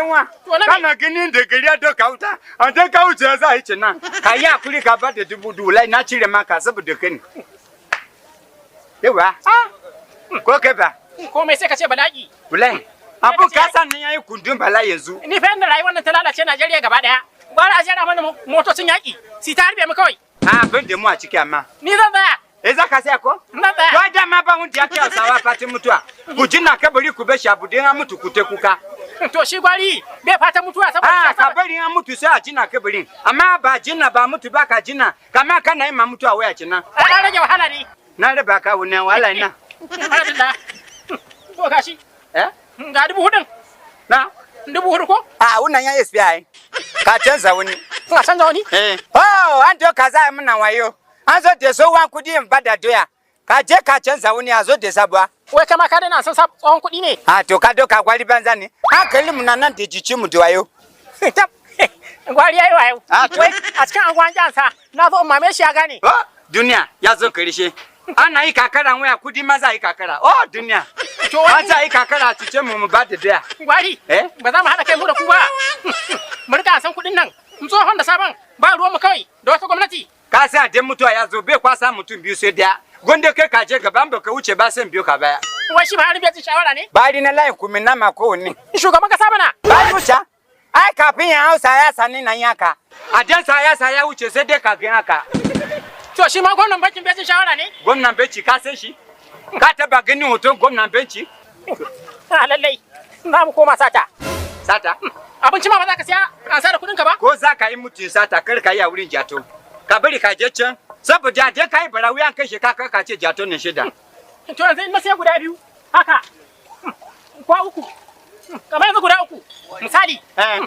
Wa. To na me? Kana ganin da gari ya doka wuta, an dai ka wuce za a yi cina. Ka yi hakuri ka ba da 2000, wallahi na cire maka saboda kai ne. Yawa. Ah. Ko kai ba? Komai sai ka ce bala'i. Wallahi. Abu ka san nan yayi kundin bala yanzu. Ni fa yanda rayuwar nan ta lalace Najeriya gaba daya. Gwara a jera mana motocin yaƙi. Si ta harbe mu kawai. A ban da mu a ciki amma. Ni zan tsaya. Eh, za ka saya ko? Zan tsaya. To dama ba wanda ya kai Hausawa fatin mutuwa. Ku jina kabari ku bar shi abu dan an mutu ku te kuka. To shi gwari bai fatan mutuwa saboda Ah, shi ya saba- ka bari an mutu sai a jina kabarin. Amma ba jina ba mutu ba ka jina. Kama kana yin ma mutuwa waya jina. Ai, an rage wahala ne. Na raba ka wani wahala ina. Alhamdulillah. To gashi. Eh? Ga 4000. Na? 4000 ko? A wannan ya yi ai. Ka canza wani. Suna canza wani? Eh. Oh, an doka za a yi muna wayo. An zo da tsohon kudi in bada doya. Ka je ka canza wani a zo da sabuwa. Wai kama ka daina son tsohon kuɗi ne? A to ka doka gwari banza ne. Hankalin mu na nan da jikin mu da wayo. Tab. Gwari yayi wayo. A, to. Wai a cikin anguwan jansa na zo in mame shi ya gane. Oh, duniya ya zo karshe. Ana yi kakara waya kudi ma za a yi kakara. Oh, duniya. To wai- An za a yi kakara a cuce mu mu ba da doya. Gwari. Eh? Ba za mu haɗa kai mu da ku ba. Mu rika san kuɗin nan. Tsohon da sabon ba ruwan mu kawai da wata gwamnati. Ka sa da mutuwa ya zo bai kwasa mutum biyu sai daya. Gonda kai ka je gaban baka wuce ba sai biyu ka baya. Wai shi ba har bai jin shawara ne? Bari na layin kumi nama kowanne. Shugaban kasa mana. Ba wuce. Ai kafin ya hausa ya sani nan yaka. A dan sa ya sa ya wuce sai dai kafin haka. To shi ma gwamnan bankin bai jin shawara ne? Gwamnan benci ka san shi? Ka taba ganin hoton gwamnan benci? A lallai. Za mu koma sata. Sata. Abinci ma ba za ka siya an sa da kuɗin ka ba? Ko za ka yi mutum sata kar ka yi a wurin jato. Ka bari ka je can. Saboda je ka yi bara wuyan kai shi ka ka ce jato ne shida. To yanzu in na siya guda biyu haka. Ko uku. Kamar yanzu guda uku. Misali. Eh.